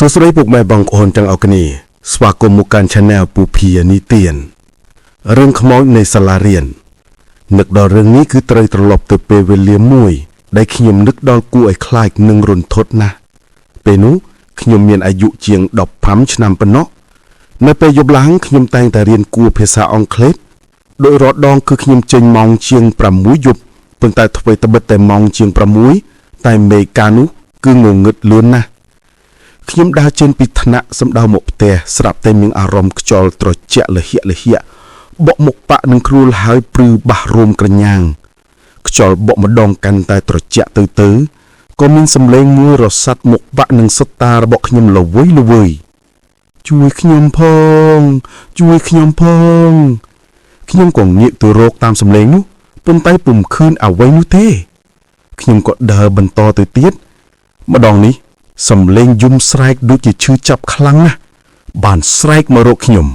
សួស្តីពុកម៉ែបងប្អូនទាំងអស់គ្នាស្វាគមន៍មកកាន់ Channel ពូភានីទៀនរឿងខ្មោចនៃសាលារៀននឹកដល់រឿងនេះគឺត្រូវត្រឡប់ទៅពេលវេលាមួយ ដែលខ្ញុំនឹកដល់គួរឲ្យខ្លាចនិងរន្ធត់ណាស់ពេលនោះខ្ញុំមានអាយុជាង15ឆ្នាំប៉ុណ្ណោះនៅពេលយប់ឡើងខ្ញុំតែងតែរៀនគួរភាសាអង់គ្លេសដោយរាល់ដងគឺខ្ញុំចេញម៉ោងជាង6យប់ប៉ុន្តែអ្វីត្បិតតែម៉ោងជាង6តែមេកានោះគឺងងឹតលឿនណាស់ ខ្ញុំដើរចេញពីថ្នាក់សម្ដៅមកផ្ទះស្រាប់តែមានអារម្មណ៍ខ្យល់ត្រជាក់លហៀកលហៀកបក់មុខប៉ាក់នឹងគ្រួលហើយព្រឺបាសរោមក្រញាងខ្យល់បក់ម្ដងកាន់តែត្រជាក់ទៅទៅក៏មានសម្លេងមួយរសាត់មុខប៉ាក់នឹងសុទ្ធតារបស់ខ្ញុំល្វើយល្វើយជួយខ្ញុំផងជួយខ្ញុំផងខ្ញុំក៏ងាកទៅរកតាមសម្លេងនោះប៉ុន្តែពុំឃើញអ្វីនោះទេខ្ញុំក៏ដើរបន្តទៅទៀតម្ដងនេះ សំលេងយំស្រែកដូចជាឈឺចាប់ខ្លាំងណាស់បានស្រែកមករកខ្ញុំ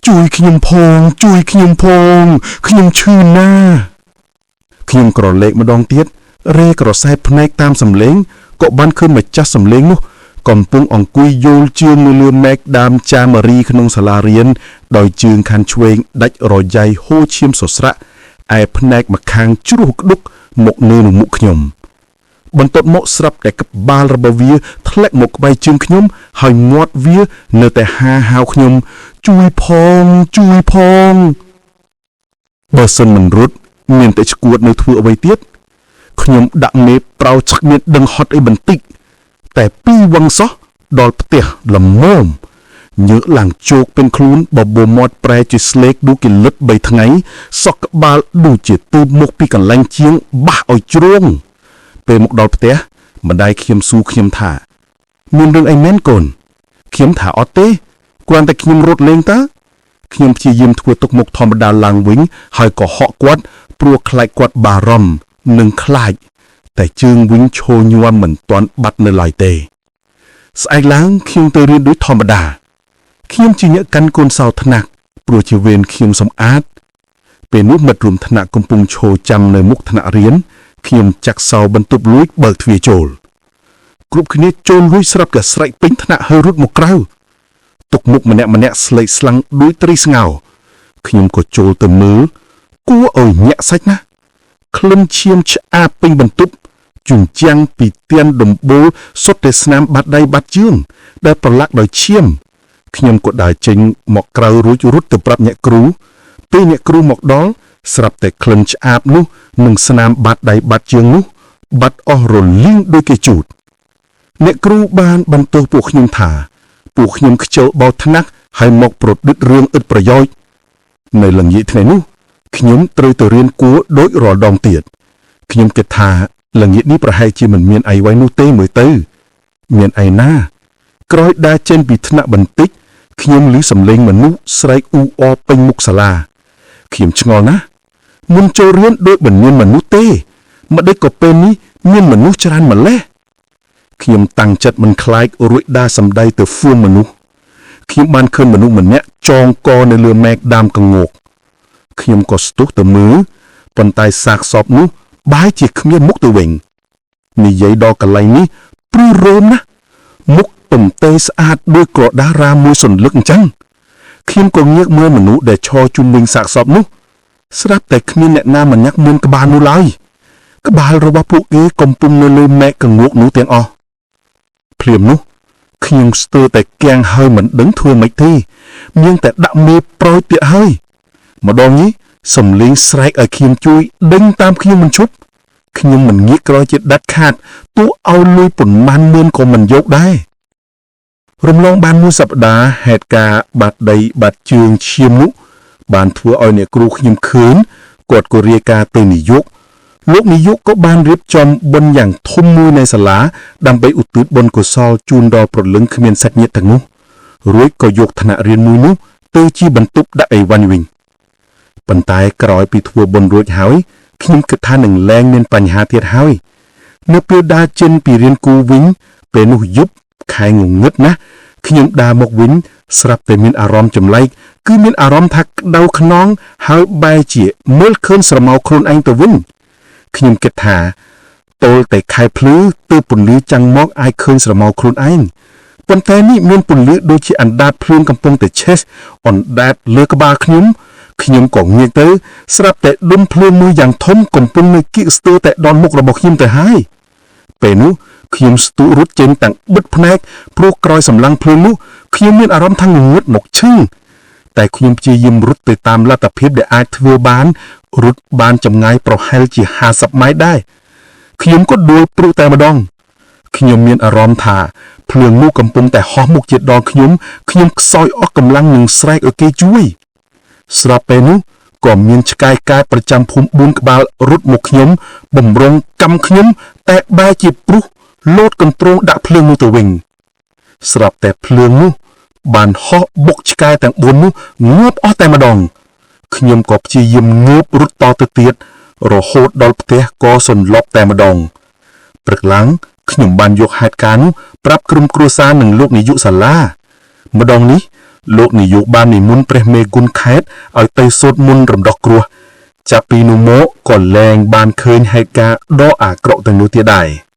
ជួយខ្ញុំផង ជួយខ្ញុំផងខ្ញុំឈឺណាស់ខ្ញុំក្រឡេកម្ដងទៀតរេក្រសែភ្នែកតាមសំលេងក៏បានឃើញម្ចាស់សំលេងនោះកំពុងអង្គុយយោលជើងនៅលើមែកដើមចាមរីក្នុងសាលារៀនដោយជើងខាងឆ្វេងដាច់រយៃហូរឈាមសស្រាក់ឯភ្នែកម្ខាងជ្រុះក្ដុកមកនៅនឹងមុខខ្ញុំ បន្ទាប់មកស្រាប់តែក្បាលរបស់វាធ្លាក់មកក្បែរជើងខ្ញុំហើយមាត់វានៅតែហាហៅខ្ញុំ ជួយផងជួយផងបើសិនមិនរត់មានតែឈួតនៅធ្វើអ្វីទៀតខ្ញុំដាក់មេប្រោឆឹកមានដឹងហត់អីបន្តិចតែពីរវងសោះដល់ផ្ទះល្មមញើកឡើងជោកពេញខ្លួនបបោមាត់ប្រែជាស្លេកដូចគេលិត3ថ្ងៃសក់ក្បាលដូចជាទូមុខពីកន្លែងជាងបាសឲ្យជ្រង ពេលមកដល់ផ្ទះម្ដាយខ្ញុំសួរខ្ញុំថា មានរឿងអីមែនកូនខ្ញុំថាអត់ទេគ្រាន់តែខ្ញុំរត់លេងតើខ្ញុំព្យាយាមធ្វើទុកមុខធម្មតាឡើងវិញហើយក៏ហក់គាត់ព្រោះខ្លាចគាត់បារម្ភនិងខ្លាចតែជើងវិញឈរញ័រមិនទាន់បាត់នៅឡើយទេ ស្អែកឡើងខ្ញុំទៅរៀនដូចធម្មតាខ្ញុំជាអ្នកកាន់កូនសោថ្នាក់ព្រោះជាវេនខ្ញុំសម្អាត ពេលនោះមិត្តរួមថ្នាក់កំពុងឈរចាំនៅមុខថ្នាក់រៀនខ្ញុំចាក់សោបន្ទប់លួចបើកទ្វារចូលគ្រប់គ្នាចូលលួចស្រាប់តែស្រែកពេញថ្នាក់ហើយរត់មកក្រៅទុកមុខម្នាក់ម្នាក់ស្លេកស្លាំងដូចត្រីស្ងោខ្ញុំក៏ចូលទៅមើលគួរឲ្យញាក់សាច់ណាស់ក្លិនឈាមឆ្អាបពេញបន្ទប់ជញ្ជាំងពីទៀនដំបូលសុទ្ធតែស្នាមបាត់ដៃបាត់ជើងដែលប្រឡាក់ដោយឈាមខ្ញុំក៏ដើរចេញមកក្រៅរួចរត់ទៅប្រាប់អ្នកគ្រូ ពេលអ្នកគ្រូមកដល់ស្រាប់តែក្លិនឆ្អាបនោះនិងស្នាមបាតដៃបាត់ជើងនោះបាត់អស់រលីងដូចគេជូតអ្នកគ្រូបានបន្ទោសពួកខ្ញុំថា ពួកខ្ញុំខ្ជិលបោថ្នាក់ហើយមកប្រឌិតរឿងឥតប្រយោជន៍នៅល្ងាចថ្ងៃនោះខ្ញុំត្រូវទៅរៀនគួរដូចរាល់ដងទៀតខ្ញុំគិតថាល្ងាចនេះប្រហែលជាមិនមានអីໄວនោះទេមើលទៅ មានអីណា ក្រោយដើរចេញពីថ្នាក់បន្តិចខ្ញុំឮសំឡេងមនុស្សស្រែកអ៊ូអរពេញមុខសាលា ខ្ញុំឆ្ងល់ណាស់មុនចូលរៀនដូចមិនមានមនុស្សទេម្ដេចក៏ពេលនេះមានមនុស្សច្រើនម្លេះខ្ញុំតាំងចិត្តមិនខ្លាចរួចដើរសំដីទៅហ្វូងមនុស្សខ្ញុំបានឃើញមនុស្សម្នាក់ចងកនៅលើមែកដើមកងោកខ្ញុំក៏ស្ទុះទៅមើលប៉ុន្តែសាកសពនោះបែរជាគ្មានមុខទៅវិញនិយាយដល់កន្លែងនេះព្រឺរោមណាស់មុខទំទេស្អាតដូចក្រដាសរាមួយសន្លឹកអញ្ចឹងខ្ញុំក៏ងាកមើលមនុស្សដែលឈរជុំវិញសាកសពនោះ ស្រាប់តែគ្មានអ្នកណាម្នាក់មានក្បាលនោះឡើយក្បាលរបស់ពួកគេកំពុងនៅលើមែកកងោកនោះទាំងអស់ភ្លាមនោះខ្ញុំស្ទើរតែគាំងហើយមិនដឹងធ្វើម៉េចទេមានតែដាក់មេប្រោយទៀតហើយម្ដងនេះសំលេងស្រែកឲ្យខ្ញុំជួយដេញតាមខ្ញុំមិនឈប់ខ្ញុំមិនងាកក្រោយជាដាច់ខាតទោះឲ្យលុយប៉ុន្មានម៉ឺនក៏មិនយកដែររំលងបានមួយសប្តាហ៍ហេតុការណ៍បាត់ដីបាត់ជើងឈាមនោះ បានធ្វើឲ្យអ្នកគ្រូខ្ញុំឃើញគាត់ក៏រាយការណ៍ទៅនាយកលោកនាយកក៏បានរៀបចំបុណ្យយ៉ាងធំមួយនៅសាលាដើម្បីឧទ្ទិសបុណ្យកុសលជូនដល់ព្រលឹងគ្មានសាច់ញាតិទាំងនោះរួចក៏យកថ្នាក់រៀនមួយនោះទៅជាបន្ទប់ដាក់អីវ៉ាន់វិញប៉ុន្តែក្រោយពីធ្វើបុណ្យរួចហើយខ្ញុំគិតថានឹងលែងមានបញ្ហាទៀតហើយនៅពេលដើរចេញពីរៀនគូវិញពេលនោះយប់ខែងងឹតណាស់ខ្ញុំដើរមកវិញស្រាប់តែមានអារម្មណ៍ចម្លែកគឺមានអារម្មណ៍ថាក្តៅខ្នងហើយបែរជាមើលឃើញស្រមោលខ្លួនឯងទៅវិញខ្ញុំគិតថាតលតែខែភ្លឺទើបពន្លឺចាំងមកអាចឃើញស្រមោលខ្លួនឯង ប៉ុន្តែនេះមានពន្លឺដូចជាអណ្ដាតភ្លើងកំពុងតែឆេះអណ្ដែតលើក្បាលខ្ញុំខ្ញុំក៏ងាកទៅស្រាប់តែដុំភ្លើងមួយយ៉ាងធំកំពុងនៅគៀកស្ទើរតែដល់មុខរបស់ខ្ញុំទៅហើយពេលនោះខ្ញុំស្ទុះរត់ចេញទាំងបិទភ្នែកព្រោះក្រោយសម្លឹងភ្លើងនោះខ្ញុំមានអារម្មណ៍ថាងងឹតមកឈឹងតែខ្ញុំព្យាយាមរត់ទៅតាមលទ្ធភាពដែលអាចធ្វើបានរត់បានចម្ងាយប្រហែលជា50ម៉ែត្រដែរខ្ញុំក៏ដួលព្រុសតែម្ដងខ្ញុំមានអារម្មណ៍ថាភ្លើងនោះកំពុងតែហោះមុខជាដល់ខ្ញុំខ្ញុំខ្សោយអស់កម្លាំងនឹងស្រែកឲ្យគេជួយស្របពេលនោះក៏មានឆ្កែកាយប្រចាំភូមិ4ក្បាលរត់មកខ្ញុំបំរុងកម្មខ្ញុំតែបែរជាព្រុសលោតកន្ទ្រងដាក់ភ្លើងនោះទៅវិញស្រាប់តែភ្លើងនោះបានហោះបុកឆ្កែទាំង4នោះងាប់អស់តែម្ដងខ្ញុំក៏ព្យាយាមងើបរត់តទៅទៀតរហូតដល់ផ្ទះក៏សន្លប់តែម្ដងព្រឹកឡើងខ្ញុំបានយកហេតុការណ៍នោះប្រាប់ក្រុមគ្រួសារនិងលោកនាយកសាលាម្ដងនេះលោកនាយកបាននិមន្តព្រះមេគុណខេតឲ្យទៅសូត្រមន្តរំដោះគ្រោះចាប់ពីនោះមកក៏លែងបានឃើញហេតុការណ៍ដ៏អាក្រក់ទាំងនោះទៀតដែរ។